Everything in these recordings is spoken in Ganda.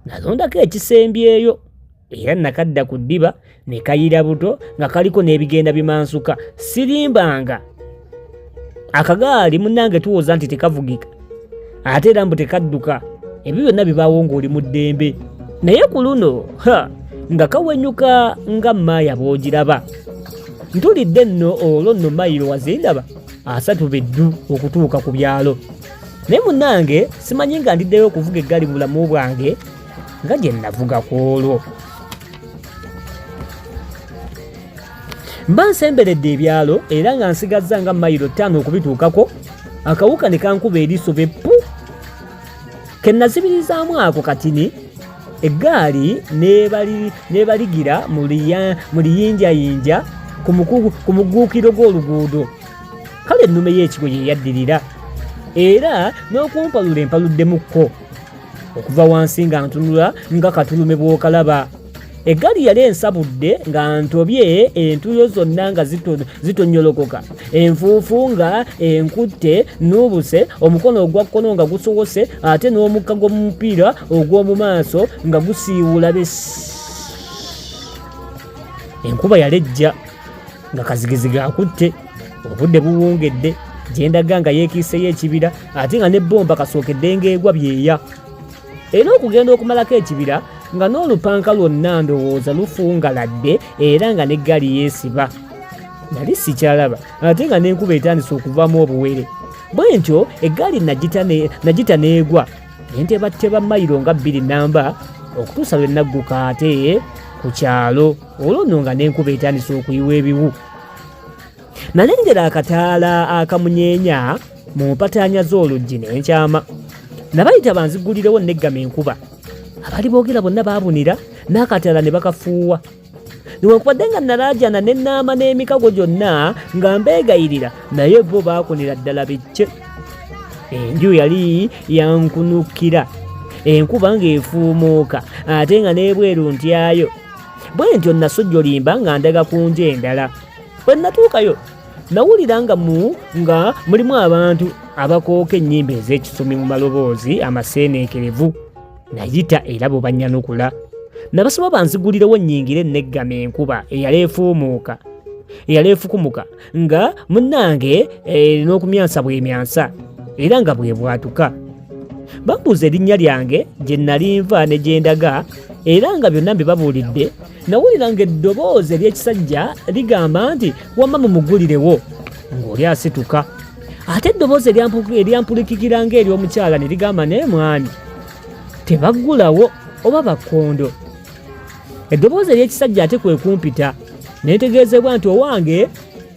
Nalondako ekisembyeyo era nakadda ku ddiba ne kayira buto nga kaliko n'ebigenda bimansuka. Sirimbanga akagaali munnange tuwoza nti tekavugika ate era mbu tekadduka. Ebyo byonna bibaawo ng'oli mu ddembe, naye ku luno ha nga kawenyuka nga maaya bw'ogiraba. Ntulidde nno olwo nno mayiro wazindaba 30 beddu okutuuka ku byalo. Naye munnange simanyi nga ndiddeyo okuvuga eggaali mu bulamu bwange nga gye navuga ku olwo. Mba nsemberedde ebyalo era nga nsigazza nga mayiro 5 okubituukako, akawuka ne kankuba eriiso be ppu! Ke nazibirizaamu ako katini, eggaali n'ebaligira mu liyinjayinja ku mugguukiro gw'oluguudo. Kale ennume y'ekigo ye yaddirira era n'okumpalula empaluddemukko okuva wansi nga ntunula nga katulume bw'okalaba. Eggaali yali ensabudde nga ntobye entuuyo zonna nga zitonyolokoka, enfuufu nga enkutte nuubuse, omukono ogwa kkono nga gusowose ate n'omukka gw'omupiira ogw'omu maaso nga gusiiwuula besi. Enkuba yali ejja nga kazigizigi akutte, obudde buwungedde, gye ndaga nga yeekiiseyo ekibira ate nga n'ebbomba kasookedde ng'egwa byeya. Era okugenda okumalako ekibira nga n'olupanka lwonna ndowooza lufungaladde era nga n'eggaali yeesiba. Nali sikyalaba ate nga n'enkuba etandise okuvaamu obuwere. Bwe ntyo eggaali nagita n'egwa ne ntebatteba mayiro nga 2 namba okutuusa lwe nagguka ate ku kyalo, olwo nno nga n'enkuba etandise okuyiwa ebiwu. Nalengera akataala akamunyeenya mu mpataanya z'oluggi ne nkyama. Nabayita banziggulirewo neggama enkuba. Abali boogera bonna baabunira n'akataala ne bakafuuwa. Newankubadde nga nalaajana ne nnaama n'emikago gyonna nga mbeegayirira, naye bo baakunira ddala bicce. Enju yali yankunukira, enkuba ng'efuumuuka ate nga n'ebweru ntyayo. Bwe ntyo nasojjolimba nga ndaga ku nju endala. Bwe natuukayo nawulira nga nga mulimu abantu abakooka ennyimba ez'ekisomi mu maloboozi amaseeneekerevu. Nayita era bo bannyanukula. Nabasaba banzigulirewo nnyingire neggama enkuba eyali efuumuuka, eyali efukumuka nga munnange n'okumyansa bw'emyansa era nga bwe bwatuka. Bambuuza erinnya lyange, gye nali nva ne gye ndaga, era nga byonna mbibabuulidde. Nawulira ng'eddoboozi ery'ekisajja ligamba nti wamma mumugulirewo, ng'oli asituka. Ate eddoboozi eryampulikikira ng'ery'omukyala ne ligamba naye mwami tebaggulawo oba bakkondo. Eddoboozi ery'ekisajja ate kwe kumpita ne ntegeezebwa nti owange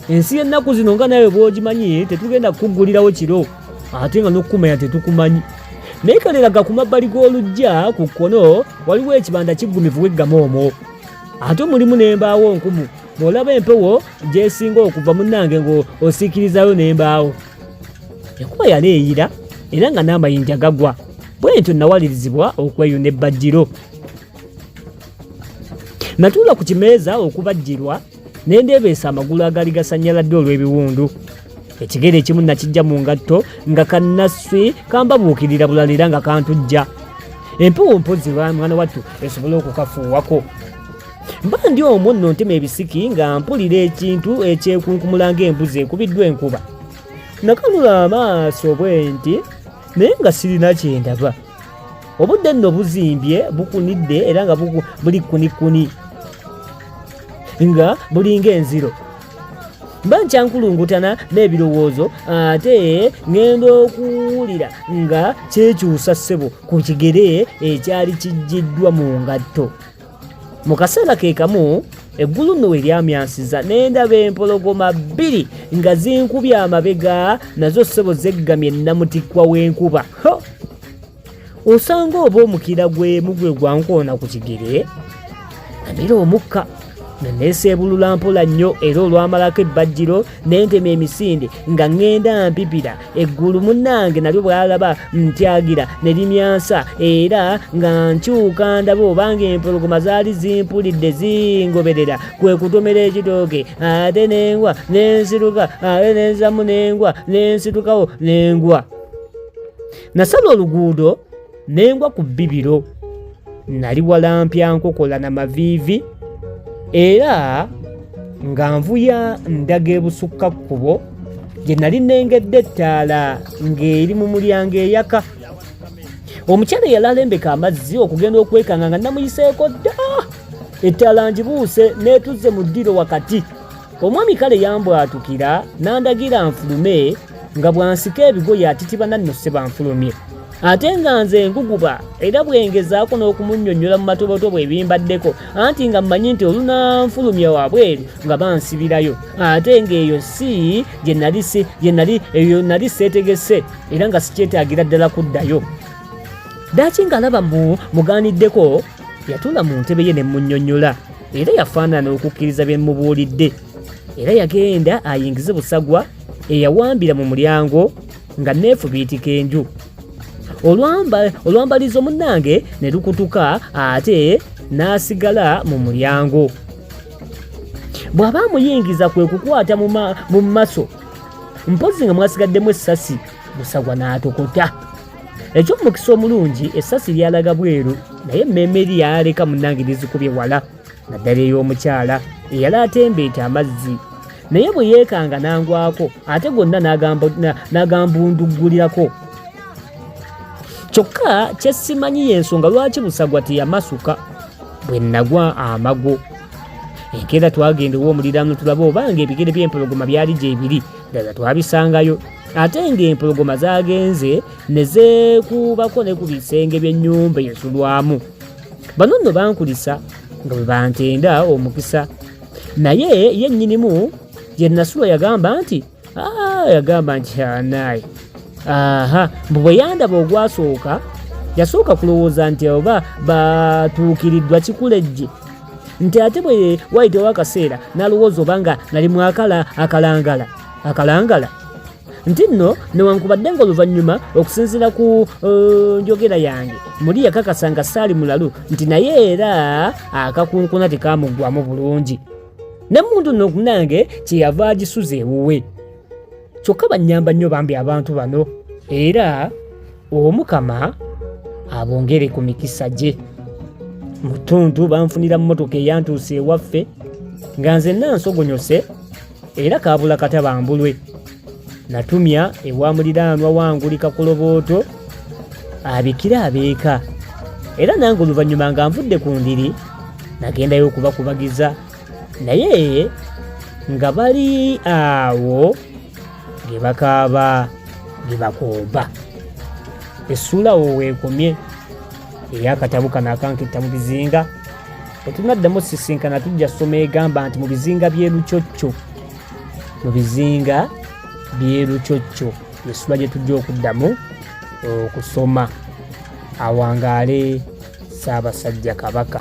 ensi y'ennaku zino nga nawe bw'ogimanyi tetugenda kukuggulirawo kiro ate nga n'okukumanya tetukumanyi. Naye kaleraga ku mabbali g'oluggya ku kkono waliwo ekibanda kiggumivu weggama omwo, ate mulimu n'embaawo nkumu bw'olaba empewo gy'esinga okuva munnange ng'osiikirizayo n'embaawo. Enkuba yali eyira era nga n'amayinja gagwa, bwe ntyo nawalirizibwa okweyuna ebbajjiro. Natuula ku kimeeza okubajjirwa ne ndeebeesa amagulu agaali gasannyaladde olw'ebiwundu. Ekigere ekimu nakijja mu ngatto nga kannaswi kambabuukirira bulala era nga kantujja. Empewo mpozzi mwana wattu esobole okukafuuwako. Mba ndi omwo nno ntema ebisiki nga mpulira ekintu ekyekunkumula ng'embuzi ekubiddwa enkuba. Nakanula amaaso bwe nti naye nga sirina kye ndaba. Obudde nno buzimbye bukunidde era nga buli kkunikuni nga bulinga enziro. Mba nkyankulungutana n'ebirowoozo ate ŋŋenda okuwulira nga kyekyusa ssebo ku kigere ekyali kiggyiddwa mu ngatto. Mu kaseera ke kamu eggulu nno we lyamyansiza ne ndaba empologoma 2 nga zinkubye amabega nazo ssebo zeggamye nnamutikkwa w'enkuba. Osanga oba omukira gwemu gwe gwankoona ku kigere. Namira omukka ne neeseebulula mpola nnyo era olwamalako ebbajjiro ne ntema emisinde nga ŋŋenda mpipira. Eggulu munnange nalyo bw'alaba ntyagira ne limyansa era nga nkyuka ndabe obanga empologoma zaali zimpulidde zingoberera kwe kutomera ekitooke ate ne ngwa ne nsituka ate ne nziramu ne ngwa ne nsitukawo ne ngwa. Nasala oluguudo ne ngwa ku bbibiro. Nali walampya nkokola na maviivi era nga nvuya ndaga ebusukka kkubo gye nali nnengedde ettaala ng'eri mu mulyango eyaka. Omukyala eyali alembeka amazzi okugenda okwekanga nga namuyiseeko dda, ettaala ngibuuse n'etuzze mu ddiro wakati. Omwami kale yambwatukira n'andagira nfulume nga bw'ansika ebigoye atitiba nanno ssebo anfulumye. Ate nga nze nguguba era bwe ngezaako n'okumunnyonnyola mu matobotobo ebimbaddeko anti nga mmanyi nti olunanfulumya wabweru nga bansibirayo ate ng'eyo si gye nali si gye nali eyo nali seetegese era nga sikyetaagira ddala kuddayo. Ddaaki ng'alaba mu mugaaniddeko yatuula mu ntebe ye ne mmunnyonnyola era yafaanana okukkiriza bye mmubuulidde era yagenda ayingize Busagwa eyawambira mu mulyango nga neefubiitika enju. Olwambalizo munnange ne lukutuka ate n'asigala mu mulyango. Bw'aba amuyingiza kwe kukwata mu maso mpozzi nga mwasigaddemu essasi Busagwa n'atokota. Eky'omukisa omulungi essasi lyalaga bweru naye emmeeme eri yaleka munnange lizikubye wala naddala ey'omukyala eyali atembeeta amazzi naye bwe yeekanga n'angwako ate gonna n'agambunduggulirako. Kyokka kye simanyi y'ensonga lwaki Busagwa teyamasuka bwe nagwa amago. Enkeera twagenda ew'omuliraano tulabe obanga ebigere by'empologoma byali gyebiri ddala twabisangayo ate ng'empologoma zaagenze ne zeekuubako ne ku bisenge by'ennyumba esulwamu. Bano nno bankulisa nga bwe bantenda omukisa naye ye nnyinimu gye nasula yagamba nti yagamba nti anaye aha mbu bwe yandaba ogwasooka yasooka kulowooza nti oba batuukiriddwa kikulejje nti ate bwe wayitawo akaseera n'alowooza oba nga nali mwakala akalangala akalangala nti nno newankubadde nga oluvannyuma okusinziira ku njogera yange muli yakakasa nga saali mulalu nti naye era akakunkuna tekamuggwamu bulungi ne muntu nno nange kyeyava agisuza ewuwe. Kyokka bannyamba nnyo bambi abantu bano era Omukama abongere ku mikisa gye. Mu ttuntu banfunira mmotoka eyantuusa ewaffe nga nzenna nsogonyose era kaabula kata bambulwe. Natumya ewa muliraanwa wanguli kakolobooto abikire abeeka era nange oluvannyuma nga nvudde ku ndiri nagendayo okubakubagiza naye nga bali awo ge bakaaba ge bakomba. Essuula awo weekomye ey'akatabo kano akanketta mu bizinga. Bwe tunaddamu osisinkana tujja soma egamba nti mu bizinga by'e Lukyokyo. Mu bizinga by'e Lukyokyo essuula gye tujja okuddamu okusoma. Awangaale Ssaabasajja Kabaka.